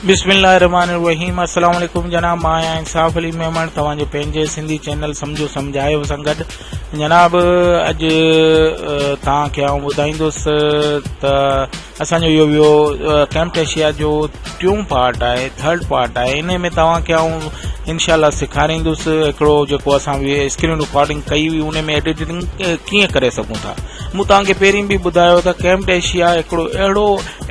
بسم الله الرحمن الرحيم السلام عليڪم جناب مان آهيان انصاف علي ميمڻ توهان جي پنهنجي سنڌي چينل سمجهو سمجهايو سان گڏ جناب اڄ توهان کي آئون ٻڌائيندس ته اسان جو اهو ويو ڪيمٽيشيا جو ٽيون پارٽ آهي ٿرڊ پارٽ آهي ان ۾ توهان کي آئون انشاء الله سيکاريندس هڪڙو جيڪو اسان اسڪرين رڪارڊنگ ڪئي هئي ان ۾ ايڊيٽنگ ڪيئن ڪري سگهون ٿا مون توهان کي پهرين به ٻڌايو ته ڪيمٽيشيا هڪڙو اهڙو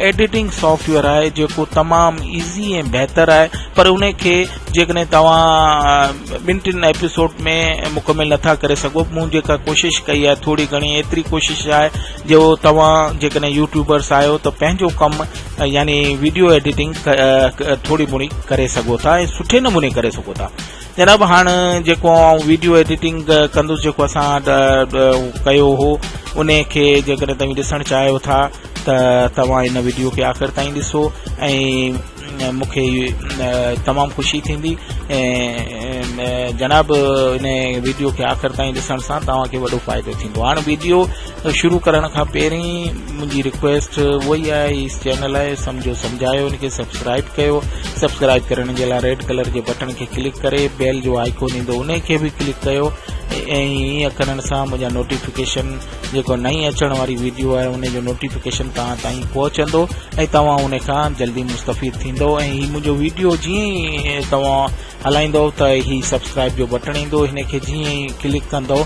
ايڊيٽنگ سافٽ ويئر آهي جيڪو تمام ايزي ۽ بهتر آهي پر ان کي جيڪڏهن توهان ٻن ٽن ايپيسوڊ ۾ مڪمل نٿا ڪري سگهو مون جيڪا ڪوشش ڪئي آهي ٿوري گهڻي ايتري ڪوشش آهي جو توهان جيڪڏهن يوٽيوبرس آهيو ته پنهنجو ڪم يعني ويڊيو ايڊيٽنگ ٿوري گهڻي ڪري سگهو ٿا ۽ سٺي نموني ڪري سگهو ٿا جناب هاڻ جيڪو آئون ويڊيو ايڊيٽنگ ڪندس جيڪو اسان ڪيو هو ان کي جيڪڏهن توهين ڏسڻ چاهيو ٿا ته توهان ان ويڊيو کي آخر تائين ڏسو ۽ مون کي تمام خوشي ٿيندي ۽ جناب ان ويڊيو کي آخر تائين ڏسڻ سان توهان کي وڏو فائدو ٿيندو هاڻ ويڊيو شروع ڪرڻ کان پهرين منهنجي رڪويسٽ اها ئي آهي هي چينل آهي سمجهو سمجهايو ان کي سبسڪرائب ڪيو سبسڪرائب ڪرڻ جي لاء ريڊ ڪلر جي بٽڻ کي ڪلڪ ڪري بيل جو آئيڪون ايندو ان کي به ڪلڪ ڪيو ۽ ائين ڪرڻ سان منهنجا نوٽيفڪيشن جيڪو نئين اچڻ واري ويڊيو آهي ان جو نوٽيفڪيشن توهان تائين پهچندو ۽ توهان ان کان جلدي مستفيد ٿيندو ۽ هي منهنجو ويڊيو جيئن ئي توهان هلائيندو ته هي سبسڪرائب جو بٽڻ ايندو هن کي جيئن ئي ڪلڪ ڪندو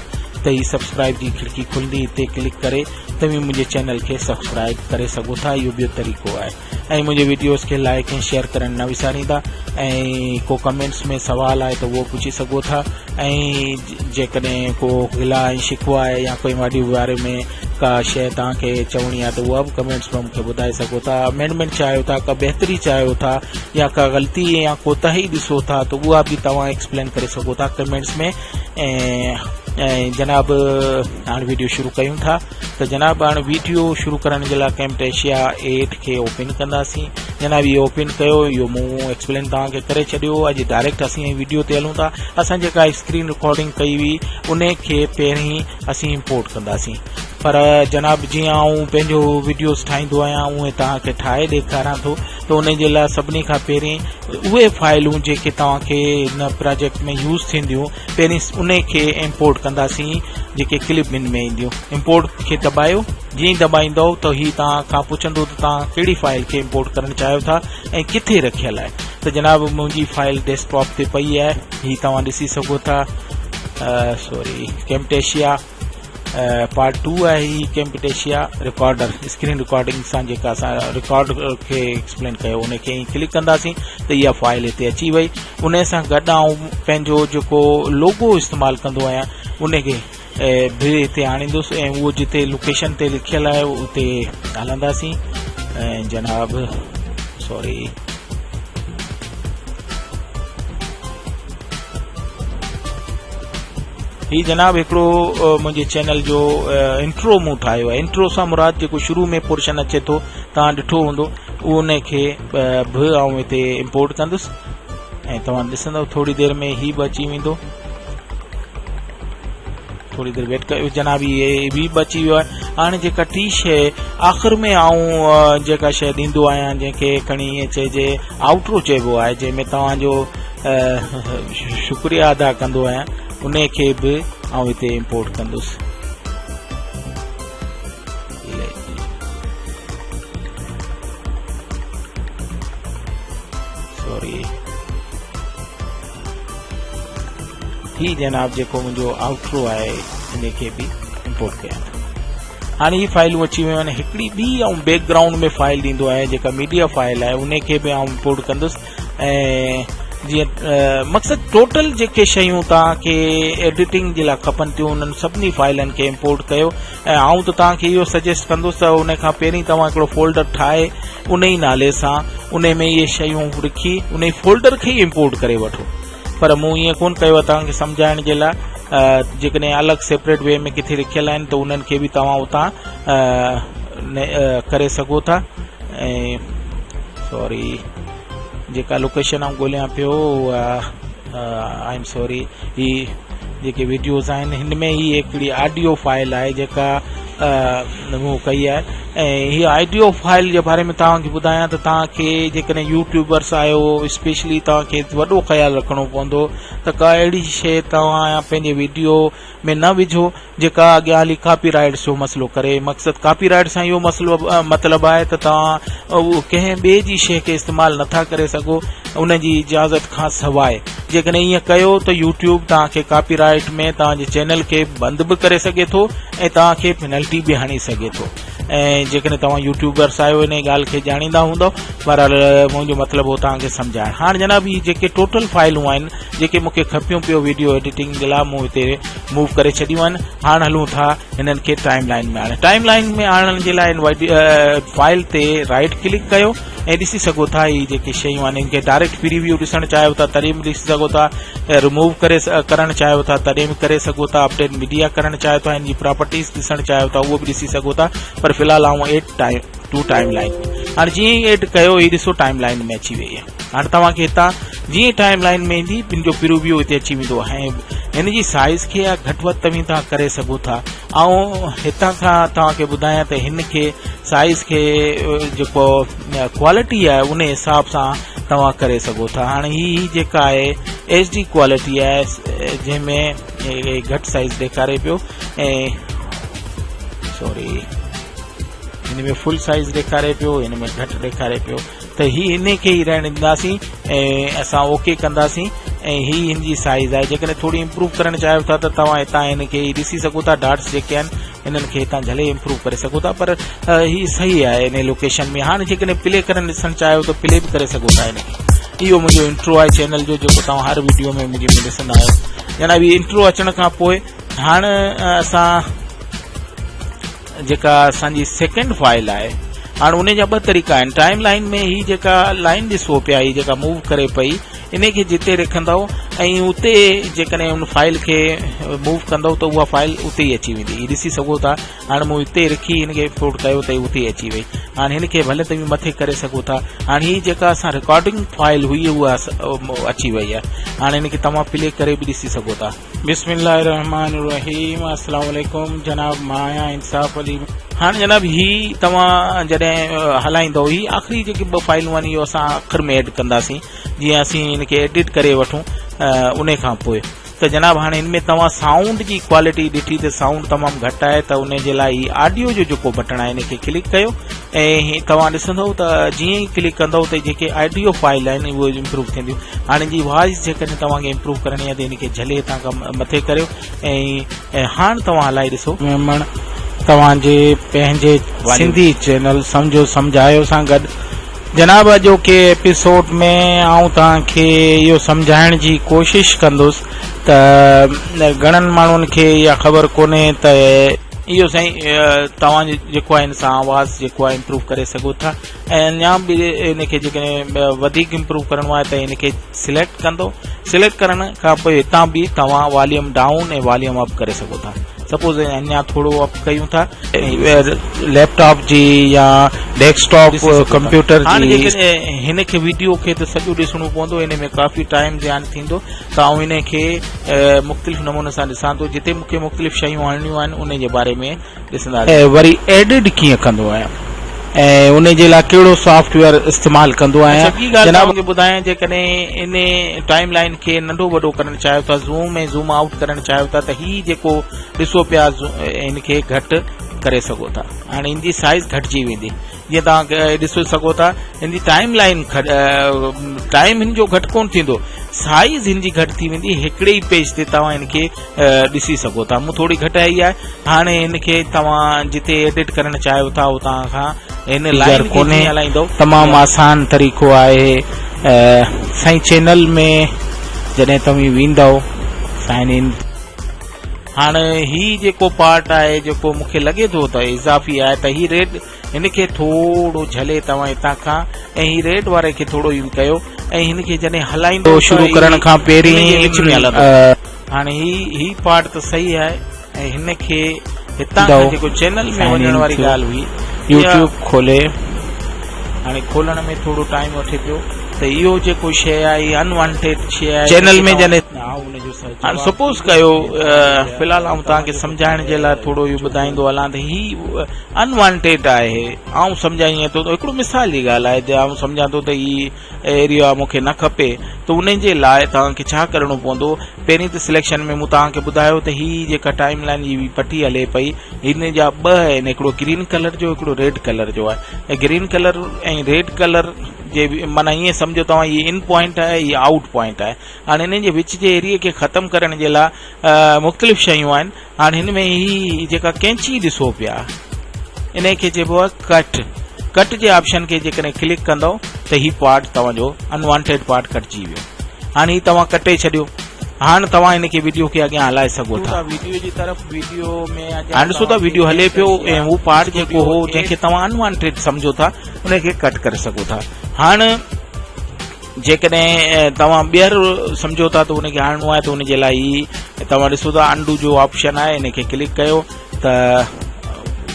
ته هي سبسڪرائب جي کڙڪي کلندي هتي ڪلڪ ڪري توهين منهنجي چينل کي سبسڪرائب ڪري سگهو ٿا اهو ٻيو طريقو آهي ۽ منهنجي ويڊيوز کي لائڪ ۽ شيئر ڪرڻ نه وساريندا ۽ ڪو ڪمينٽس ۾ سوال آهي ته اهو پڇي سگهو ٿا ۽ جيڪڏهن ڪو گلا ۽ شڪوه آهي يا ڪوئي وڊيو باري ۾ ڪا شيء توهان کي چوڻي آهي ته اها به ڪمينٽس ۾ مونکي ٻڌائي سگهو ٿا امينڊمينٽ چاهيو ٿا ڪا بهتري چاهيو ٿا يا ڪا غلطي يا ڪوتاهي ڏسو ٿا ته اها به توهان ايڪسپلين ڪري سگهو ٿا ڪمينٽس ۾ ۽ جناب هاڻي ويڊيو شروع ڪيون ٿا ته جناب هاڻ ويڊيو شروع ڪرڻ جي لاء ڪيمٽيشيا 8 کي اوپن ڪنداسين جناب اهو اوپن ڪيو اهو مون ايڪسپلين توهان کي ڪري ڇڏيو اڄ ڊائريڪٽ اسين ويڊيو تي هلون ٿا اسان جيڪا اسڪرين رڪارڊنگ ڪئي هئي ان کي پهرين اسين امپورٽ ڪنداسين پر جناب جيئن آئون پنهنجو ويڊيوز ٺاهيندو آهيان اونئي توهان کي ٺاهي ڏيکاريان ٿو ته ان جي لاء سڀني کان پهرين اهي فائلون جيڪي توهان کي هن پراجيڪٽ ۾ يوز ٿينديون پهرين انهي کي امپورٽ ڪنداسين جيڪي ڪلپ بن ۾ اينديون امپورٽ کي دٻايو جيئن ئي دٻائيندو ته هي توهان کان پڇندو ته توهان ڪهڙي فائل کي امپورٽ ڪرڻ چاهيو ٿا ۽ ڪٿي رکيل آهي ته جناب منهنجي فائل ڊيسڪ ٽاپ تي پئي آهي هي توهان ڏسي سگهو ٿا سوري ڪيمٽيشيا پارٽ 2 آهي هي ڪيمپٽيشيا رڪارڊر اسڪرين رڪارڊنگ سان جيڪا اسان رڪارڊ کي ايڪسپلين ڪيو ان کي ڪلڪ ڪنداسين ته اها فائل هتي اچي وئي ان سان گڏ آئون پنهنجو جيڪو لوگو استعمال ڪندو آهيان ان کي به هتي آڻيندس ۽ اهو جتي لوڪيشن تي لکيل آهي اتي هلنداسين ۽ جناب سوري هي جناب هڪڙو منهنجي چينل جو انٽرو مون ٺاهيو آهي انٽرو سان مراد جيڪو شروع ۾ پورشن اچي ٿو توهان ڏٺو هوندو ان کي به آئون هتي امپورٽ ڪندس ۽ توهان ڏسندو ٿوري دير ۾ هي به اچي ويندو ٿوري دير ويٽ ڪيو جناب هي به به اچي ويو آهي هاڻي جيڪا ٽي شي آخر ۾ آئون جيڪا شي ڏيندو آهيان جنهن کي کڻي ائين چئجي آئوٽرو چئبو آهي جنهن ۾ توهان جو شڪريه ادا ڪندو آهيان ان کي به آئون هتي امپورٽ ڪندس سوري هي جناب جيڪو منهنجو آئوٽرو آهي ان کي به امپورٽ ڪيان ٿو هاڻي هي فائلون اچي ويون آهن هڪڙي ٻي آئون بيڪ گرائونڊ ۾ فائل ڏيندو آهيان جيڪا ميڊيا فائل آهي ان کي به آئون امپورٽ ڪندس ۽ جيئن مقصد ٽوٽل جيڪي شيون توهان کي ايڊيٽنگ جي لاء کپن ٿيون انهن سڀني فائلن کي امپورٽ ڪيو ۽ آئون ته توهان کي اهو سجيسٽ ڪندس ته ان کان پهرين توهان هڪڙو فولڊر ٺاهي ان ئي نالي سان ان ۾ اهي شيون رکي ان فولڊر کي ئي امپورٽ ڪري وٺو پر مون ائين ڪون ڪيو آهي توهان کي سمجهائڻ جي لاء جيڪڏهن الڳ سيپريٽ وي ۾ ڪٿي رکيل آهن ته انهن کي به توهان اتان ڪري سگهو ٿا ۽ سوري جيڪا لوڪيشن آئون ڳوليان پيو اها I am sorry هي جيڪي ويڊيوز آهن هن ۾ هي هڪڙي آڊيو فائل آهي جيڪا مون ڪئي آهي ۽ هي آڊيو فائل جي باري ۾ توهان کي ٻڌايان ته توهان کي جيڪڏهن يوٽيوبرس آهيو اسپيشلي توهان کي وڏو خيال رکڻو پوندو ته ڪا اهڙي شيء توهان پنهنجي ويڊيو ۾ نه وجهو جيڪا اڳيان هلي ڪاپي رائيٽس جو مسئلو ڪري مقصد ڪاپي رائيٽ سان اهو مسئلو مطلب آهي ته توهان ڪنهن ٻئي جي شيء کي استعمال نٿا ڪري سگهو ان جي اجازت کان سواء جيڪڏهن ائين ڪيو ته يوٽيوب توهان کي ڪاپي رائيٽ ۾ توهان جي چينل کي بند به ڪري سگهي ٿو ۽ توهان کي پينلٽي به هڻي سگهي ٿو ۽ جيڪڏهن توهان يوٽيوبرس آهيو ان ڳالهه کي ڄاڻيندا هوندو بهرحال منهنجو مطلب هو توهان کي سمجهائڻ هاڻ جناب هي جيڪي ٽوٽل فائلون آهن جيڪي مونکي کپيون پيو ويڊيو ايڊيٽنگ جي لاء مون هتي موو ڪري ڇڏيون آهن هاڻ هلون ٿا هنن کي ٽائم لائن ۾ آڻي ٽائم لائن ۾ آڻڻ جي لاء فائل تي رائٽ ڪلڪ ڪيو ۽ ڏسي سگهو ٿا هي جيڪي شيون آهن ان کي ڊائريڪٽ پري ويو ڏسڻ چاهيو ٿا تڏهن به ڏسي سگهو ٿا ريموو ڪري ڪرڻ چاهيو ٿا تڏهن به ڪري سگهو ٿا اپڊيٽ ميڊيا ڪرڻ چاهيو ٿا ان جي پراپرٽيز ڏسڻ چاهيو ٿا اهو به ڏسي سگهو ٿا پر في الحال آئون add time to timeline هاڻي جيئن ئي ايڊ ڪيو هي ڏسو ٽائم لائن ۾ اچي وئي آهي هاڻي توهان کي هتان جيئن ٽائم لائن ۾ ايندي ان جو پري ويو هتي اچي ويندو ۽ هن جي سائز کي يا گهٽ وڌ توهين توهان ڪري سگهو ٿا آئون هتان کان توهان کي ٻڌايان ته هن کي سائيز کي جيڪو ڪوالٽي آهي ان حساب سان توهان ڪري سگهو ٿا هاڻي هي جيڪا آهي ايڇ ڊي ڪوالٽي آهي جنهن ۾ گهٽ سائيز ڏيکاري پيو ۽ سوري هن ۾ فل سائيز ڏيکاري پيو هن ۾ گهٽ ڏيکاري پيو ته هي انهي کي ئي رهڻ ڏينداسين ۽ اسان اوڪي ڪنداسين ۽ هي هن جي سائيز آهي جيڪڏهن ٿوري امپروو ڪرڻ چاهيو ٿا ته توهان هتان هن کي ڏسي سگهو ٿا ڊاٽس جيڪي آهن انهن کي هتان جهلي امپروو ڪري سگهو ٿا پر هي صحيح آهي ان لوڪيشن ۾ هاڻي جيڪڏهن پلي ڪرڻ ڏسڻ چاهيو ته پلي به ڪري سگهو ٿا هن کي اهو منهنجو انٽرو آهي چينل جو جيڪو توهان هر ويڊيو ۾ منهنجي ۾ ڏسندا آهيو جناب هي انٽرو اچڻ کان پوء هاڻ اسان جيڪا اسان جي سيڪنڊ فائل آهي هاڻ ان جا ٻه طريقا آهن ٽائيم لائن ۾ هي جيڪا لائن ڏسو پيا هي جيڪا موو ڪري پئي ان کي جتي رکندو ۽ اتي جيڪڏهن ان فائل کي موو ڪندو ته اها فائل اتي ئي اچي ويندي هي ڏسي سگهو ٿا هاڻ مون اتي رکي هن کي اپلوڊ ڪيو ته اتي اچي وئي هاڻ هن کي ڀلي توهين مٿي ڪري سگهو ٿا هاڻ هي جيڪا اسان رڪارڊنگ فائل هئي اها اچي وئي آهي هاڻ هن کي توهان پلي ڪري به ڏسي سگهو ٿا بسم الله الرحمن الرحيم السلام عليڪم جناب مان آهيان انصاف علي هاڻ جناب هي توهان جڏهن هلائيندو هي آخري جيڪي ٻه فائلون آهن اهو اسان آخر ۾ ايڊ ڪنداسين جيئن اسين هن کي ايڊٽ ڪري وٺون ان کان پوء ته جناب هاڻي هن ۾ توهان سائونڊ جي ڪوالٽي ڏٺي ته سائونڊ تمام گهٽ آهي ته ان جي لاء هي آڊيو جو جيڪو بٽڻ آهي ان کي ڪلڪ ڪيو ۽ توهان ڏسندو ته جيئن ئي ڪلڪ ڪندو ته جيڪي آڊيو فائل آهن اهي امپروو ٿينديون هاڻي جي وائس جيڪڏهن توهان کي امپروو ڪرڻي آهي ته ان کي جهلي هتان کان مٿي ڪريو ۽ هاڻ توهان هلائي ڏسو. ميمڻ توهان جي پنهنجي سنڌي چينل سمجهو سمجهايو سان گڏ جناب اڄوڪي ايپيسوڊ ۾ آئون توهان کي اهو سمجهائڻ جي ڪوشش ڪندس ته گهڻن ماڻهن کي اها خبر ڪونهي ته اهو سائين توهان جيڪو آهي ان سان آواز جيڪو آهي امپروو ڪري سگهو ٿا ۽ اڃا به ان کي جيڪڏهن وڌيڪ امپروو ڪرڻو آهي ته ان کي سليڪٽ ڪندو سليڪٽ ڪرڻ کان پوء هتان به توهان واليوم ڊائون ۽ واليوم اپ ڪري سگهو ٿا سپوز اڃا ٿورو اپ ڪيون ٿا ليپ ٽاپ جي يا ڊيسڪ ٽاپ ڪمپيوٽر جي هن کي ويڊيو کي ته سڄو ڏسڻو پوندو ان ۾ ڪافي ٽائيم زيان ٿيندو ته آئون ان کي مختلف نموني سان ڏسان ٿو جتي مون کي مختلف شيون هڻڻيون آهن ان جي باري ۾ ڏسنداسين. وري ايڊٽ ڪيئن ڪندو آهيان ۽ ان جي لاء ڪهڙو سافٽ ويئر استعمال ڪندو آهيان. اڇا ٻي ڳالهه توهان کي ٻڌايان جيڪڏهن ان ٽائيم لائين کي ننڍو وڏو ڪرڻ چاهيو ٿا زوم ۽ زوم آئوٽ ڪرڻ چاهيو ٿا ته هي جيڪو ڏسو پيا ان کي گهٽ ڪري سگهو ٿا هاڻي ان جي سائيز گهٽجي ويندي. جيئن توهان ڏسي سگهو ٿا هن جي ٽائيم لائين ٽائيم هن جو گهٽ ڪون ٿيندو سائيز هن جي گهٽ ٿي ويندي هڪڙي ئي پيج تي توهان هن کي ڏسي سگهو ٿا مون ٿوري گهٽائي آهي هاڻي هن کي توهان جتي ايڊٽ ڪرڻ چاهيو ٿا اتان کان هن لائين کي جيئن هلائيندو تمام آسان طريقو آهي سائين چينل ۾ جڏهن توهين ويندو سائن ان هاڻ هي جيڪو پارٽ آهي جيڪو مون کي لڳي ٿو ته اضافي آهي ته هي ريڊ هن کي ٿورو جهلي توهان هتان کان ۽ هي ريڊ واري کي ٿورو يون ڪيو ۽ هن کي جڏهن هلائيندو شروع ڪرڻ کان پهرين وچ ۾ هلندو هاڻي هي هي پارٽ ته صحيح آهي ۽ هن کي هتان کان جيڪو چينل ۾ وڃڻ واري ڳالهه هئي يوٽيوب کولي هاڻي کولڻ ۾ ٿورو ٽائيم وٺي پيو ته اهو جيڪو شيء آهي انوانٽيڊ شيء آهي چينل ۾ جڏهن هاڻ سپوز ڪيو في الحال آئون توهان کي سمجهائڻ جي لاء ٿورو اهو ٻڌائيندو هلان ته هي انوانٽيڊ آهي. آئون سمجهان ائين ٿو ته هڪڙو مثال جي ڳالهه آهي ته آئون سمجهان ٿو ته هي ايريا مون کي نه کپي ته ان جي لاء توهان کي ڇا ڪرڻو پوندو. پهرين ته سليڪشن ۾ مون توهان کي ٻڌايو ته هي جيڪا ٽائيم لائين جي پٽي هلي پئي هن جا ٻه آهن، هڪڙو گرين ڪلر جو هڪڙو ريڊ ڪلر جو آهي. ۽ گرين ڪلر ۽ ريڊ ڪلر جي معنيٰ ائين سمجهو توهان هي ان پوائنٽ آهي هي آئوٽ پوائنٽ آهي. هاڻ انهن جي وچ جي ايريي کي ختم ڪرڻ جي لاء مختلف شيون آهن. هاڻ هن ۾ هي جيڪا ڪينچي ڏسو پيا انهي کي چئبو آهي ڪٽ. ڪٽ جي آپشن کي جيڪڏهن ڪلڪ ڪندؤ ته هي پارٽ توهان جو انوانٽيڊ پارٽ ڪٽجي ويو. هاڻ هي توهان ڪٽي ڇڏيو. هاڻ توهان هن کي وڊيو کي اڳيان هلائي سگهو ٿا. هاڻ ڏسو ٿا وڊيو هلي پيو ۽ هو پارٽ جيڪو هو جنهن کي توهان انوانٽيڊ سمجهو ٿا ان کي ڪٽ ڪري سگهو ٿا. هاڻ جيڪڏهن توهان ٻيهر سمجهو ٿا ته ان کي آڻڻو آهي ته ان جي لاء هي توهان ڏسو ٿا انڊو جو آپشن آهي ان کي ڪلڪ ڪيو ته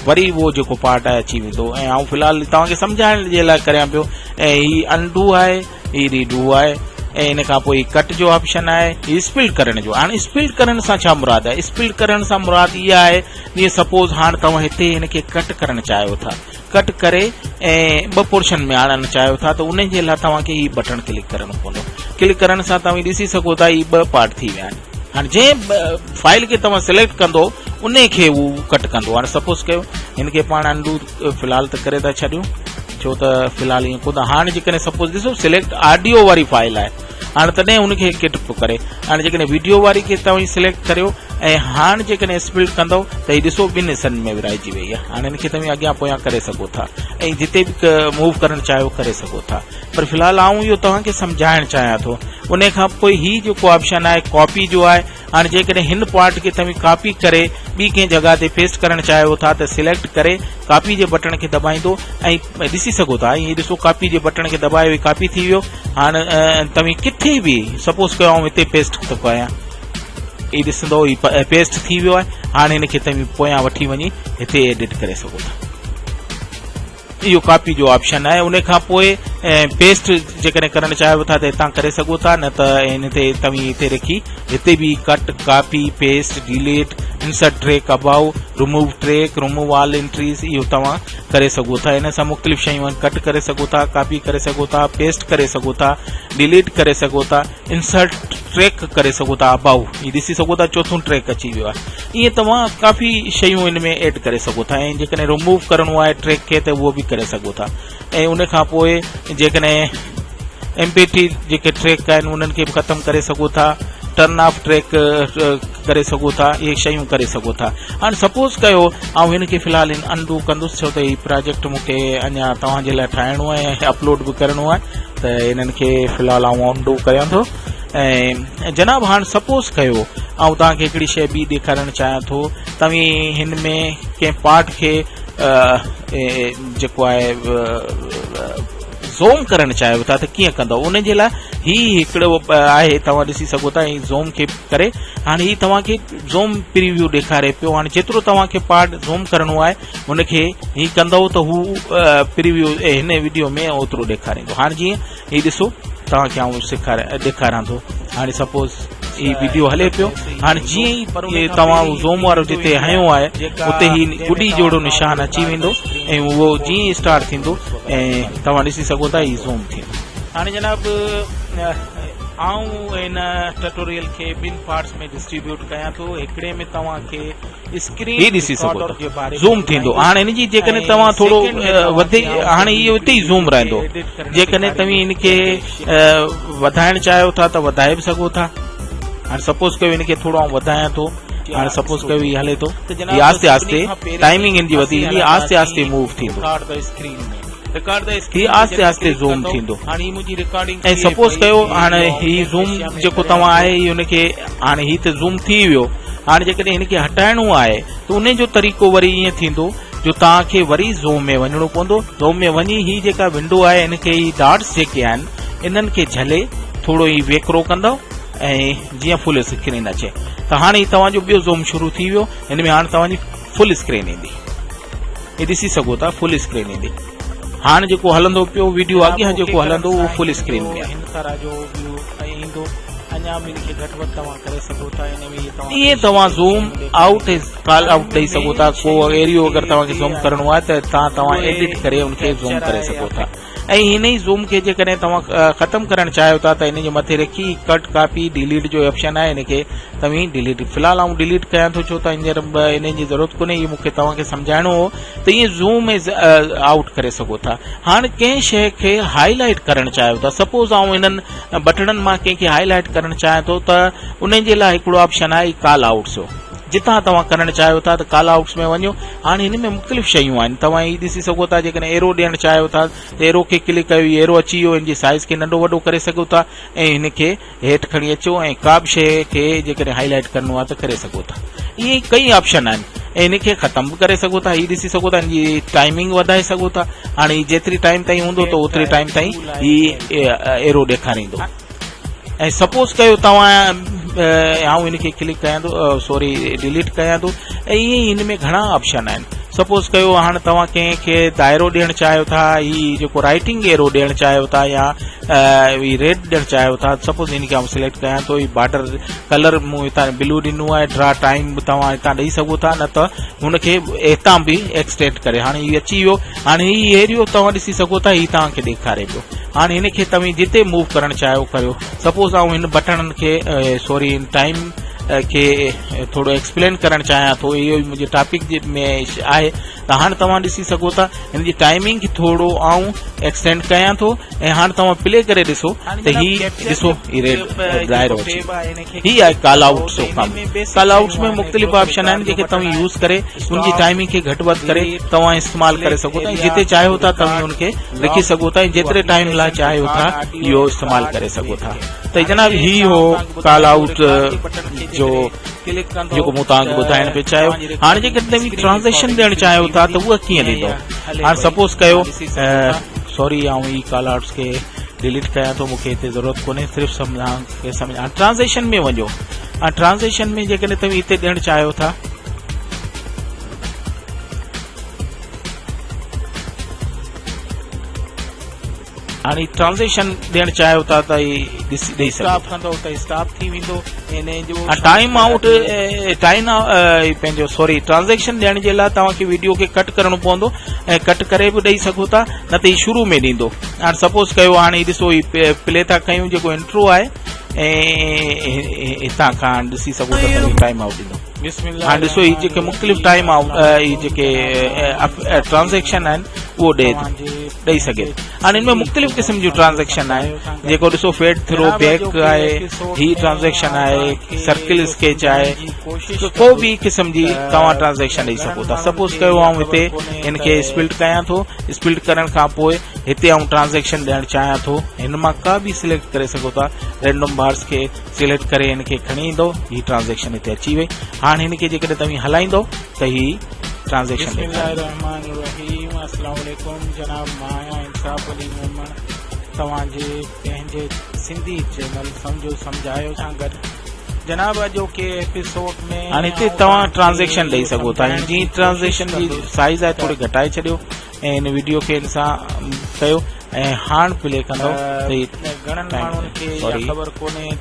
وري اهو جيڪو پارٽ آهي اچي ويندو ۽ آئون في الحال توهان کي سمجهائڻ جي لاء ڪريان پيو ۽ هي انڊو آهي هي ريڊو آهي ۽ ان کان پوء هي ڪٽ جو آپشن آهي هي اسپلٽ ڪرڻ جو. هاڻي اسپلٽ ڪرڻ سان ڇا مراد آهي؟ اسپلٽ ڪرڻ سان مراد اها آهي جيئن سپوز هاڻ توهان هتي هن کي ڪٽ ڪرڻ چاهيو ٿا، ڪٽ ڪري ۽ ٻه پورشن ۾ آڻڻ چاهيو ٿا ته ان جي لاء توهان کي هي بٽڻ ڪلڪ ڪرڻو پوندو. ڪلڪ ڪرڻ سان توهين ڏسي سگهو ٿا هي ٻه پارٽ ٿي ويا آهن. هاڻي جنهن فائل کي توهان سليڪٽ ڪندو ان کي هو ڪٽ ڪندو. هاڻي سپوز ڪيو هن کي پاڻ انڊو في الحال ته ڪري ٿا ڇڏيون ڇو ته في الحال ائين ڪونه. هاڻي جيڪڏهن سپوز ڏسو سليڪٽ آڊيو واري فائل آهي هاڻي تڏهن ان کي ڪٽ پيو ڪري. هاڻي جيڪڏهن ويڊيو واري کي توهين سليڪٽ ڪريو ۽ هاڻ جيڪڏهن اسپلٽ ڪندؤ ته هي ڏسو ٻن حصن ۾ ورهائجي وئي آهي. هاڻ هن کي توهين اڳيان پويان ڪري سگهو ٿا ۽ جتي به موو ڪرڻ چاهيو ڪري سگهو ٿا. پر في الحال آئون اهو توهان کي سمجهائڻ چاهيان ٿو. ان کان پوء هي جيڪو آپشن آهي ڪاپي جو آهي. هاڻ جيڪڏهن هن پارٽ کي توهين ڪاپي ڪري ٻي ڪنهن جڳهه تي پيسٽ ڪرڻ چاهيو ٿا ته سليڪٽ ڪري ڪاپي جي بٽڻ کي دٻائيندو ۽ ڏسي سگهو ٿا. هي ڏسو ڪاپي جي بٽڻ کي دٻايو هي ڪاپي ٿي ويو. هاڻ توهين ڪٿي به سپوز ڪيو آئون هتي پيسٽ ٿو ڪيان هي ڏسندو هي پيسٽ ٿي ويو آهي. هاڻ هن کي توهين پويان وٺي وڃي هتي ايڊٽ ڪري سگهو ٿا. اهو ڪاپي جو آپشن آهي. ان کان پوء پيسٽ جيڪڏهن ڪرڻ چاهيو ٿا ته هتان ڪري سگهو ٿا نه ته هن تي توهين هتي رکي هتي به cut, copy, paste, delete, insert track above, remove track, remove all entries اهو توهان ڪري سگهو ٿا. ان سان مختلف شيون آهن. ڪٽ ڪري سگهو ٿا، ڪاپي ڪري سگهو ٿا، پيسٽ ڪري سگهو ٿا، ڊيليٽ ڪري سگهو ٿا، انسرٽ ٽريڪ ڪري سگهو ٿا ابائو هي ڏسي سگهو ٿا چوٿون ٽريڪ اچي ويو آهي. ائين توهان ڪافي شيون ان ۾ ايڊ ڪري سگهو ٿا ۽ جيڪڏهن رموو ڪرڻو آهي ٽريڪ کي ته اهو به ڪري سگهو ٿا ۽ ان کان پوء جيڪڏهن ايم پي ٽي جيڪي ٽريڪ آهن انهن کي به ختم ڪري سگهو ٿا، ٽرن آف ٽريڪ ڪري سگهو ٿا، اهي شيون ڪري سگهو ٿا. هاڻي سپوز ڪيو آئون هن کي في الحال هن انڊو ڪندس ڇو ته هي پراجيڪٽ مون کي اڃا توهان جي لاء ٺاهڻو آهي ۽ اپلوڊ به ڪرڻو آهي ته انهن کي في الحال آئون انڊو ڪريان ٿو. ۽ جناب هاڻ سپوز ڪيو آئون توهان کي هڪڙي شيء ٻي ڏيکارڻ چاهيان ٿو. توهين هن ۾ ڪنهن پارٽ کي جيڪو آهي زوم ڪرڻ چاهيو ٿا ته ڪيئن ڪندؤ؟ ان جي لاء هي هڪڙو آهي توهان ڏسي سگهو ٿا هي زوم کي ڪري هاڻي هي توهان کي زوم پريويو ڏيکاري پيو. هاڻي جيترو توهان کي پارٽ زوم ڪرڻو آهي ان کي هي ڪندؤ ته هو پريويو هن وڊيو ۾ اوترو ڏيکاريندو. هاڻي جيئن هي ڏسو توهان کي آئون ڏيکاريان ٿو. هاڻي سپوز هي وڊيو هلي پيو. هاڻي جيئن ئي توهان زوم وارو جتي هنيو آهي اتي هي گڏي جهڙو نشان اچي ويندو ۽ اهو جيئن ئي اسٽارٽ ٿيندو ۽ توهان ڏسي سگهو ٿا هي زوم ٿيندو. هاڻي جناب آئون هن ٽٽوريل کي ٻن پارٽس ۾ ڊسٽريبيوٽ ڪيان ٿو. هڪڙي ۾ توهان کي اسڪرين هي ڏسي سگهو ٿا زوم ٿيندو. هاڻي هن جي جيڪڏهن توهان ٿورو وڌي هاڻي اهو اتي ئي زوم رهندو. جيڪڏهن توهين هن کي وڌائڻ چاهيو ٿا ته وڌائي به سگهو ٿا. هاڻي سپوز ڪيو هن کي ٿورو آئون وڌايان ٿو. هاڻي سپوز ڪيو هي هلي ٿو هي آهستي آهستي ٽائمنگ هن جي وڌي ويندي آهستي آهستي موو ٿيندو. هي آهستي آهستي زوم ٿيندو ۽ سپوز ڪيو هاڻي هي زوم جيڪو توهان آهي هي ان کي هاڻي هي ته زوم ٿي ويو. هاڻي جيڪڏهن هن کي هٽائڻو آهي ته ان جو طريقو وري ائين ٿيندو جو توهان کي وري زوم ۾ وڃڻو پوندو. زوم ۾ وڃي هي جيڪا ونڊو آهي ان کي هي ڊاٽس جيڪي آهن انهن کي جهلي ٿورو هي ويڪرو ڪندو ۽ جيئن فل اسڪرين اچي ته هاڻي هي توهان جو ٻيو زوم شروع ٿي ويو. هن ۾ هاڻي توهان جي فل اسڪرين ايندي. هي ڏسي سگهو ٿا فل اسڪرين ايندي. هاڻ جيڪو هلندو پيو ويڊيو اڳيان جيڪو هلندو اهو فل اسڪرين ۾ آهي. هن طرح جو ويو ايندو اڃا به ان کي گهٽ وڌ توهان ڪري سگهو ٿا ان ۾ ائين توهان زوم آئوٽ ۽ ڪال آئوٽ ڏئي سگهو ٿا ڪو ايريو اگر توهان کي زوم ڪرڻو آهي ته تان توهان ايڊٽ ڪري ان کي زوم ڪري سگهو ٿا ۽ هن ئي زوم کي جيڪڏهن توهان ختم ڪرڻ چاهيو ٿا ته ان جي مٿي رکي ڪٽ ڪاپي ڊيليٽ جو آپشن آهي ان کي توهين ڊيليٽ في الحال آئون ڊيليٽ ڪيان ٿو ڇو ته هينئر ان جي ضرورت ڪونهي هي مون کي توهان کي سمجهائڻو هو ته ائين زوم ۽ آئوٽ ڪري سگهو ٿا هاڻ ڪنهن شيء کي هائي لائيٽ ڪرڻ چاهيو ٿا سپوز آئون انهن بٽڻن مان ڪنهن کي هائي لائيٽ ڪرڻ چاهيان ٿو ته ان جي لاء هڪڙو آپشن آهي ڪال آئوٽس جو جتان توهان ڪرڻ چاهيو ٿا ته ڪال آئوٽس ۾ وڃو هاڻي هن ۾ مختلف شيون آهن توهان هي ڏسي سگهو ٿا جيڪڏهن ايرو ڏيڻ چاهيو ٿا ته ايرو کي ڪلڪ ڪيو هي ايرو اچي ويو هن جي سائز کي ننڍو وڏو ڪري سگهو ٿا ۽ هن کي هيٺ کڻي اچو ۽ ڪا به شيء کي جيڪڏهن هائي لائيٽ ڪرڻو آهي ته ڪري سگهو ٿا ائين ئي ڪئي آپشن آهن ۽ هن کي ختم به ڪري سگهو ٿا هي ڏسي سگهو ٿا هن جي ٽائمنگ وڌائي سگهو ٿا هاڻي هي جيتري ٽائيم تائين هوندو ته اوتري ٽائيم تائين هي ايرو ڏيکاريندو ۽ سپوز ڪيو توهان آئون هن کي ڪلڪ ڪيان ٿو سوري ڊيليٽ ڪيان ٿو ۽ ائين ئي هن ۾ گهڻا آپشن آهن سپوز ڪيو هاڻ توهان ڪنهن کي دائرو ڏيڻ چاهيو ٿا هي جيڪو رائٽنگ ايرو ڏيڻ چاهيو ٿا يا هي ريڊ ڏيڻ چاهيو ٿا سپوز هن کي آئون سليڪٽ ڪيان ٿو هي بارڊر ڪلر مون هتان بلو ڏنو آهي ڊرا ٽائيم به توهان هتان ڏئي سگهو ٿا نه ته هن کي هتان به ايڪسٽينڊ ڪري هاڻي هي اچي ويو هاڻي هي ايريو توهان ڏسي سگهو ٿا هي توهان کي ڏيکاري پيو هاڻي هن کي توهين جتي موو ڪرڻ چاهيو ڪريو سپوز آئون هن بٽڻن کي سوري هن ٽائيم کي ٿورو ايڪسپلين ڪرڻ چاهيان ٿو اهو ئي منهنجي ٽاپڪ جي ۾ آهي ته هاڻ توهان ڏسي سگهو ٿا هن جي ٽائمنگ کي ٿورو آئون ايڪسٽينڊ ڪيان ٿو ۽ هاڻ توهان پلي ڪري ڏسو ته هي ڏسو هي ريڊ دائرو اچي هي آهي ڪال آئوٽس جو ڪم ڪال آئوٽس ۾ مختلف آپشن آهن جيڪي توهين يوز ڪري ان جي ٽائمنگ کي گهٽ وڌ ڪري توهان استعمال ڪري سگهو ٿا جتي چاهيو ٿا توهين ان کي لکي سگهو ٿا ۽ جيتري ٽائيم لاء چاهيو ٿا اهو استعمال ڪري سگهو ٿا ته جناب هي هو ڪال آئوٽ جو جيڪو مون توهان کي ٻڌائڻ پئي چاهيو هاڻي جيڪڏهن توهين ٽرانزيڪشن ڏيڻ چاهيو ٿا ته اها ڪيئن ڏيندو هاڻي سپوز ڪيو سوري آئون هي ڪال آئوٽس کي ڊيليٽ ڪيان ٿو مونکي هتي ضرورت ڪونهي صرف سمجھان کي سمجھان ٽرانزيڪشن ۾ وڃو هاڻي ٽرانزيڪشن ۾ جيڪڏهن توهين هتي ڏيڻ چاهيو ٿا هاڻي ٽرانزيڪشن ڏيڻ چاهيو ٿا ته هي ڏسي ڏئي سگهو اسٽاپ ڪندو ته اسٽاپ ٿي ويندو ان جو ٽائيم آئوٽ ٽائيم پنهنجو سوري ٽرانزيڪشن ڏيڻ جي لاء توهان کي ويڊيو کي ڪٽ ڪرڻو پوندو ۽ ڪٽ ڪري به ڏئي سگهو ٿا نه ته هي شروع ۾ ڏيندو هاڻي سپوز ڪيو هاڻي ڏسو هي پلي ٿا ڪيون جيڪو انٽرو آهي ۽ هتان کان ڏسي سگهو ٿا ته ٽائيم آئوٽ ڏيندو بسم الله هاڻي ڏسو هي جيڪي مختلف ٽائيم آئوٽ هي جيڪي ٽرانزيڪشن آهن اهو ڏئي ٿو ڏئي سگهي ٿو هاڻي ان ۾ مختلف قسم جون ٽرانزيڪشن آهن جيڪو ڏسو فيڊ ٿرو بيڪ آهي هي ٽرانزيڪشن آهي سرڪل اسڪيچ آهي ڪو به قسم جي توهان ٽرانزيڪشن ڏئي سگهو ٿا سپوز ڪيو آئون هتي هن کي اسپلٽ ڪيان ٿو اسپلٽ ڪرڻ کان پوء هتي آئون ٽرانزيڪشن ڏيڻ چاهيان ٿو هن مان ڪا به سليڪٽ ڪري سگهو ٿا رينڊم بارس کي سليڪٽ ڪري هن کي کڻي ايندو هي ٽرانزيڪشن هتي اچي وئي هاڻ هن کي جيڪڏهن توهين هلائيندو ته هي ٽرانزيڪشن بسم الله الرحمن الرحيم السلام عليڪم جناب مان آهيان انصاف علي ميمڻ توهان جي پنهنجي سنڌي چينل سمجهو سمجهايو سان گڏ جناب اڄوڪي ايپيسوڊ ۾ هاڻي هتي توهان ٽرانزيڪشن ڏئي سگهو ٿا جي ٽرانزيڪشن جي سائيز آهي ٿوري گهٽائي ڇڏيو ۽ هن ويڊيو کي هن سان ڪيو ۽ هاڻ پلي ڪندو ته هي گهڻن ماڻهن کي اها خبر ڪونهي.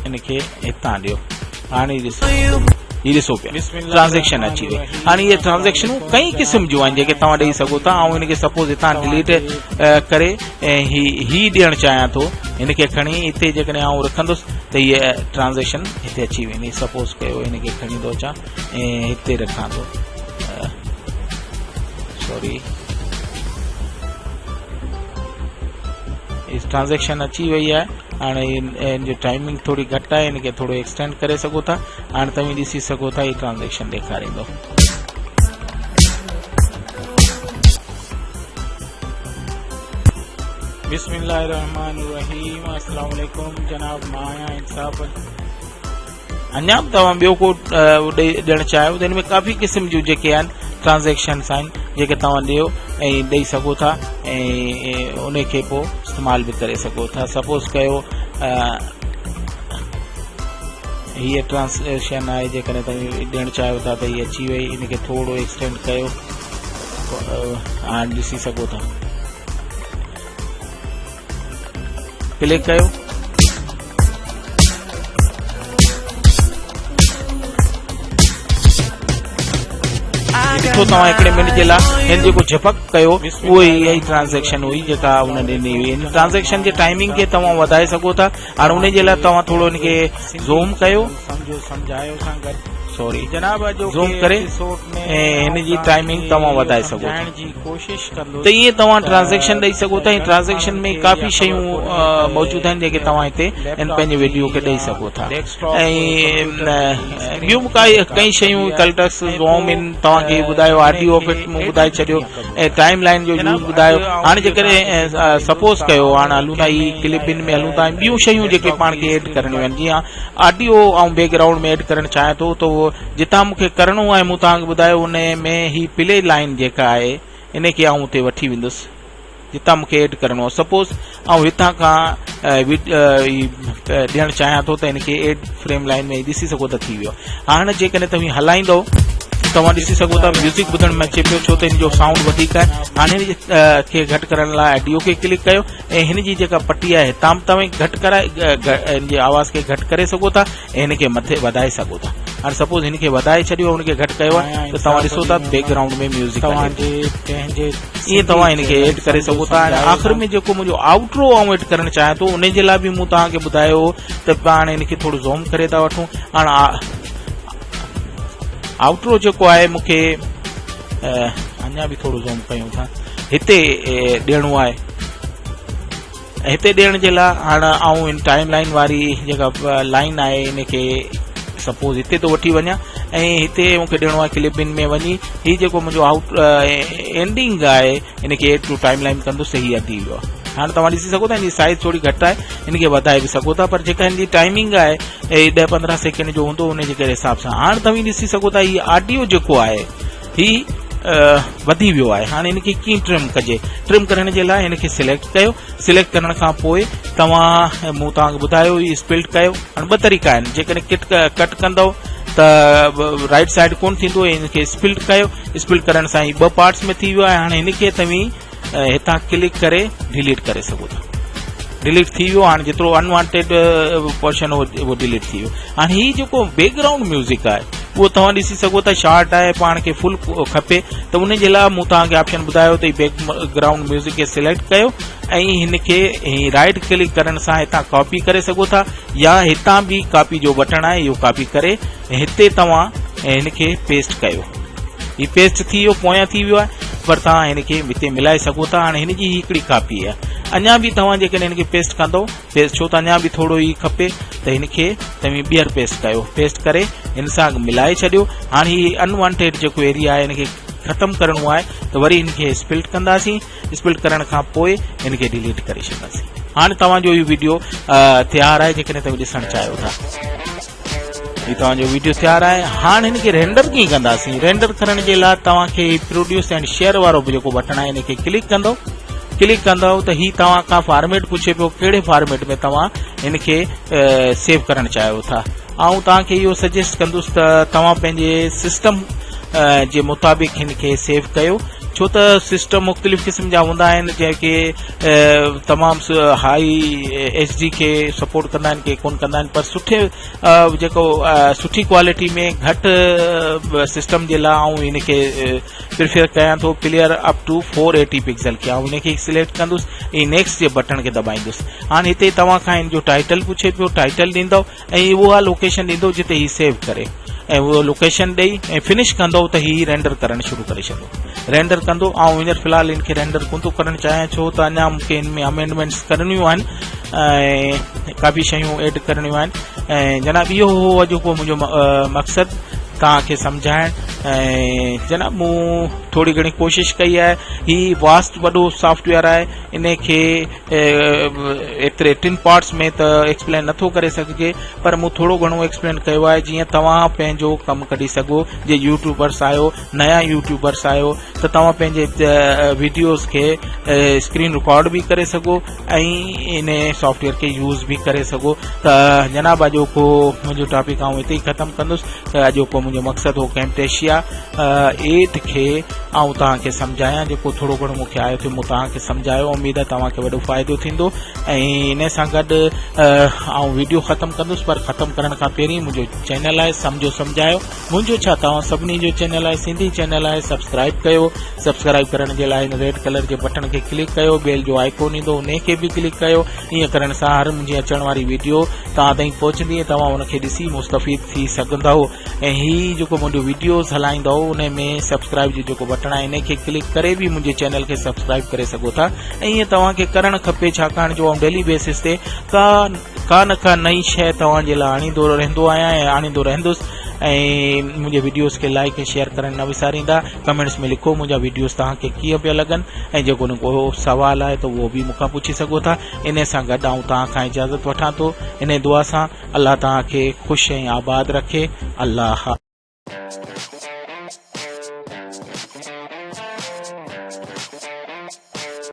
ان کي هتان ڏيو هاڻي ڏسو هي ڏسو پيا ٽرانزيڪشن اچي وئي هاڻي اهي ٽرانزيڪشنون ڪئي قسم جون آهن جيڪي توهان ڏئي سگهو ٿا آئون هن کي سپوز هتان ڊليٽ ڪري ۽ هي هي ڏيڻ چاهيان ٿو هن کي کڻي هتي جيڪڏهن آئون رکندس ته هي ٽرانزيڪشن هتي اچي ويندي سپوز ڪيو هن کي کڻي ٿو اچان ۽ هتي رکان ٿو سوري ٽرانزيڪشن اچي وئي آهي هاڻي ان جو ٽائمنگ ٿوري گهٽ آهي ان کي ٿورو ايڪسٽينڊ ڪري سگهو ٿا هاڻي توهين ڏسي سگهو ٿا هي ٽرانزيڪشن ڏيکاريندو. بسم الله الرحمن الرحيم السلام عليڪم جناب مان آهيان انصاف اڃا به توهان ٻيو ڪو ڏيڻ چاهيو ته ان ۾ ڪافي قسم جون جيڪي آهن ٽرانزيڪشنس آهن جيڪي توهان ڏيو ۽ ڏئي سگهو ٿا ۽ ان کي پوء استعمال به ڪري سگهو ٿا سپوز ڪيو هيء ٽرانزيڪشن آهي جيڪڏهن توهين ڏيڻ چاهيو ٿا ته هي اچي وئي ان کي ٿورو ايڪسٽينڊ ڪيو هاڻي ڏسي سگهو ٿا پلي ڪيو. هاڻي ڏٺو توهان هڪڙي منٽ جي لاء هن جيڪو جهپڪ ڪيو اهو ئي اها ئي ٽرانزيڪشن هئي جيڪا ان ڏني هئي. ان ٽرانزيڪشن جي ٽائمنگ کي توهان وڌائي سگهو ٿا. هاڻي ان جي لاء توهان ٿورو ان کي زوم ڪيو. سوري زوم ڪري ۽ هن جي ٽائمنگ توهان وڌائي سگهو ٿا. ته ائين توهان ٽرانزيڪشن ڏئي سگهو ٿا ۽ ٽرانزيڪشن ۾ ڪافي شيون موجود آهن جيڪي توهان هتي ان پنهنجي ويڊيو کي ڏئي سگهو ٿا ۽ ٻيون به ڪائي ڪئي شيون ڪلٽس زوم ان توهان کي ٻڌايو آڊيو افيڪٽ مون ٻڌائي ڇڏيو ۽ ٽائيم لائن جو يوز ٻڌايو هاڻي جيڪڏهن سپوز ڪيو هاڻي هلون ٿا هي ڪلپ ان ۾ هلون ٿا ۽ ٻيون شيون جيڪي پاڻ کي ايڊ ڪرڻيون آهن جيئن آڊيو آئون بيڪ گرائونڊ ۾ ايڊ ڪرڻ چاهيان ٿو ته جتان مون کي ڪرڻو آهي مون توهان کي ٻڌايو ان ۾ هي پلي لائن جيڪا آهي ان کي آئون اتي وٺي ويندس جتان مون کي ايڊ ڪرڻو آهي سپوز آئون هتان کان ڏيڻ چاهيان ٿو ته هن کي ايڊ فريم لائن ۾ ڏسي سگهو ته ٿي ويو هاڻ جيڪڏهن توهين هلائيندو توهان ڏسي سگهو ٿا ميوزڪ ٻڌڻ ۾ اچي پيو ڇو ته هن جو سائونڊ وڌيڪ آهي هاڻي هن کي گهٽ ڪرڻ لاء آڊيو کي ڪلڪ ڪيو ۽ هن جي جيڪا پٽي آهي هتان به توهين گهٽ ڪرائي هن جي آواز کي گهٽ ڪري سگهو ٿا ۽ هن کي مٿي وڌائي سگهو ٿا هاڻي سپوز هن کي وڌائي ڇڏيو هن کي گهٽ ڪيو آهي ته توهان ڏسو ٿا بيڪ گرائونڊ ۾ ميوزڪ توهان جي پنهنجي ائين توهان هن کي ايڊ ڪري سگهو ٿا ۽ آخر ۾ جيڪو منهنجو آئوٽرو آئون ايڊ ڪرڻ چاهيان ٿو ان جي لاء به مون توهان کي ٻڌايو هو ته پاڻ هن کي ٿورو زوم ڪري ٿا وٺون هاڻ آئوٽرو جيڪو آهي مون کي اڃا به ٿورو زوم ڪيون ٿا هتي ڏيڻو آهي هتي ڏيڻ جي لاء هاڻ آئون ان ٽائيم لائين واري جيڪا لائين آهي ان کي سپوز هتي ٿو وٺي وڃان ۽ هتي مون کي ڏيڻو آهي ڪلپ بن ۾ وڃي هي جيڪو منهنجو آئوٽ اينڊنگ آهي ان کي ايڊ ٽو ٽائيم لائين ڪندس ته هي اڌي ويو آهي هاڻ توهان ڏسي سگهو ٿا ان جي سائز ٿوري گهٽ آهي ان کي وڌائي به سگهو ٿا پر جيڪا ان جي ٽائمنگ آهي هي 10 15 سيڪنڊ جو هوندو ان جي ڪري حساب سان هاڻ توهين ڏسي سگهو ٿا هي آڊيو جيڪو آهي هي وڌي ويو آهي هاڻي هن کي ڪيئن ٽرم ڪجي ٽرم ڪرڻ جي لاء هن کي سليڪٽ ڪيو سليڪٽ ڪرڻ کان پوء توهان مون توهان کي ٻڌايو هي اسپلٽ ڪيو هاڻي ٻه طريقا آهن جيڪڏهن ڪٽ ڪٽ ڪندو ته رائٽ سائيڊ ڪون ٿيندو هن کي اسپلٽ ڪيو اسپلٽ ڪرڻ سان هي ٻه پارٽس ۾ ٿي ويو آهي هاڻي هن کي توهين هتان ڪلڪ ڪري ڊيليٽ ڪري سگهو ٿا ڊيليٽ ٿي ويو هاڻي جيترو انوانٽيڊ پورشن هو اهو ڊيليٽ ٿي ويو هاڻي هي جيڪو بيڪ گرائونڊ ميوزڪ آهي اهو توهان ڏسي سگهو ٿا شارٽ آهي پاڻ کي فل کپي ته ان جي لاء مون توهان کي آپشن ٻڌايو ته بيڪ گرائونڊ ميوزڪ کي سليڪٽ ڪيو ۽ هن کي هي رائٽ ڪلڪ ڪرڻ سان هتان ڪاپي ڪري سگهو ٿا يا هتان به ڪاپي جو بٽڻ آهي اهو ڪاپي ڪري هتي توهان هن کي پيسٽ ڪيو هي پيسٽ ٿي ويو پويان ٿي ويو آهي پر توهان هن کي هتي ملائي سگهو ٿا هاڻي هن جي هي هڪڙي ڪاپي آهي اڃا به توهان جيڪڏهن هن کي پيسٽ ڪندو پيسٽ ڇو ته اڃا به ٿورو ئي کپي ته هن کي توهين ٻيهر پيسٽ ڪيو پيسٽ ڪري هن سان ملائي ڇڏيو هاڻي هي انوانٽيڊ جيڪو ايريا آهي هن کي ختم ڪرڻو آهي ته وري هن کي اسپلٽ ڪنداسين اسپلٽ ڪرڻ کان پوء هن کي ڊيليٽ ڪري ڇڏنداسين هاڻي توهان جو هي ويڊيو تيار آهي جيڪڏهن توهين ڏسڻ چاهيو ٿا هي توهان جو ويڊيو تيار آهي هاڻ هن کي رينڊر ڪيئن ڪنداسين رينڊر ڪرڻ جي لاء توهان کي پروڊيوس اينڊ شيئر وارو به جيڪو بٽڻ آهي ان کي ڪلڪ ڪندو ڪلڪ ڪندو ته هي توهان کان فارميٽ پڇي پيو ڪهڙي فارميٽ ۾ توهان هن کي سيو ڪرڻ چاهيو ٿا آئون توهان کي اهو سجيسٽ ڪندس ته توهان پنهنجي سسٽم جي مطابق هن کي سيو ڪيو ڇو ته سسٽم مختلف قسم جا هوندا آهن جيڪي تمام هائي ايڇ ڊي کي سپورٽ ڪندا آهن ڪي ڪون ڪندا آهن پر سٺي جيڪو سٺي ڪوالٽي ۾ گهٽ سسٽم جي لاء آئون هن کي پريفر ڪيان ٿو player up to 480 pixel کي آئون هن کي سليڪٽ ڪندس ۽ نيڪسٽ جي بٽڻ کي دٻائيندس هاڻي هتي توهان کان هن جو ٽائيٽل پڇي پيو ٽائيٽل ڏيندو ۽ اها لوڪيشن ڏيندو جتي هي سيو ڪري ۽ اهو لوڪيشن ڏئي ۽ فنش ڪندو ته هي رينڊر ڪرڻ شروع ڪري ڇڏندو رينڊر ڪندو آئون هينئر في الحال ان کي رينڊر ڪونه ٿو ڪرڻ چاهيان ڇو ته اڃا مون کي ان ۾ امينڊمينٽس ڪرڻيون آهن ۽ ڪافي شيون ايڊ ڪرڻيون آهن ۽ جناب اهو هو اڄوڪو منهنجو مقصد توهان کي سمجهائڻ ۽ جناب مون ٿوري گهڻي ڪوشش ڪئي آهي هي واسٽ وڏو سافٽويئر آهي ان کي ايتري ٽن پارٽس ۾ ته ايڪسپلين نٿو ڪري سگهجي پر مون ٿورو گهڻو ايڪسپلين ڪيو آهي جيئن توهان پنهنجو ڪم ڪڍي سگهو جي يوٽيوبرس آهيو نيا يوٽيوبرس آهيو ته توهان پنهنجي ويڊيوز کي اسڪرين رڪارڊ به ڪري سگهو ۽ ان سافٽويئر کي يوز به ڪري سگهو ته جناب اڄوڪو منهنجو ٽاپڪ آئون هتي ئي ختم ڪندس ته اڄوڪو منهنجو مقصد هو ڪيمٽيشيا. ايشيا 8 کي آئون توهان کي سمجهايان جيڪو ٿورو گهڻو مون کي آيو ٿي مون توهان کي سمجهايو اميد آهي توهان کي وڏو فائدو ٿيندو ۽ ان سان گڏ آئون ويڊيو ختم ڪندس پر ختم ڪرڻ کان پهرين منهنجو چينل آهي سمجهو سمجهايو منهنجو ڇا توهان سڀني جو چينل آهي سنڌي چينل آهي سبسڪرائب ڪيو سبسڪرائب ڪرڻ جي لاء هن ريڊ ڪلر جي بٽڻ کي ڪلڪ ڪيو بيل جو آئيڪون ايندو انهي کي به ڪلڪ ڪيو ائين ڪرڻ سان هر منهنجي اچڻ واري ويڊيو توهان تائين پهچندي ۽ توهان ان کي ڏسي مستفيد ٿي سگهندؤ ۽ هي جيڪو منهنجو ويڊيوز هلائيندؤ انهي ۾ سبسڪرائب جو جيڪو بٽڻ آهي انهي کي ڪلڪ ڪري به منهنجي چينل کي سبسڪرائب ڪري سگهو ٿا ۽ ائين توهان کي ڪرڻ کپي ڇاڪاڻ جو آئون ڊيلي بيسس تي ڪا ڪا نه ڪا نئين شيء توهان جي لاء آڻيندو رهندو آهيان ۽ آڻيندو رهندس ۽ منهنجي وڊيوز کي لائڪ ۽ شيئر ڪرڻ نه وساريندا ڪمينٽس ۾ لکو منهنجا وڊيوز توهان کي ڪيئن پيا لڳن ۽ جيڪو ڪو سوال آهي ته اهو به مون کان پڇي سگهو ٿا انهي سان گڏ آئون توهان کان اجازت وٺان ٿو انهي دعا سان الله توهان کي خوش ۽ آباد رکي الله.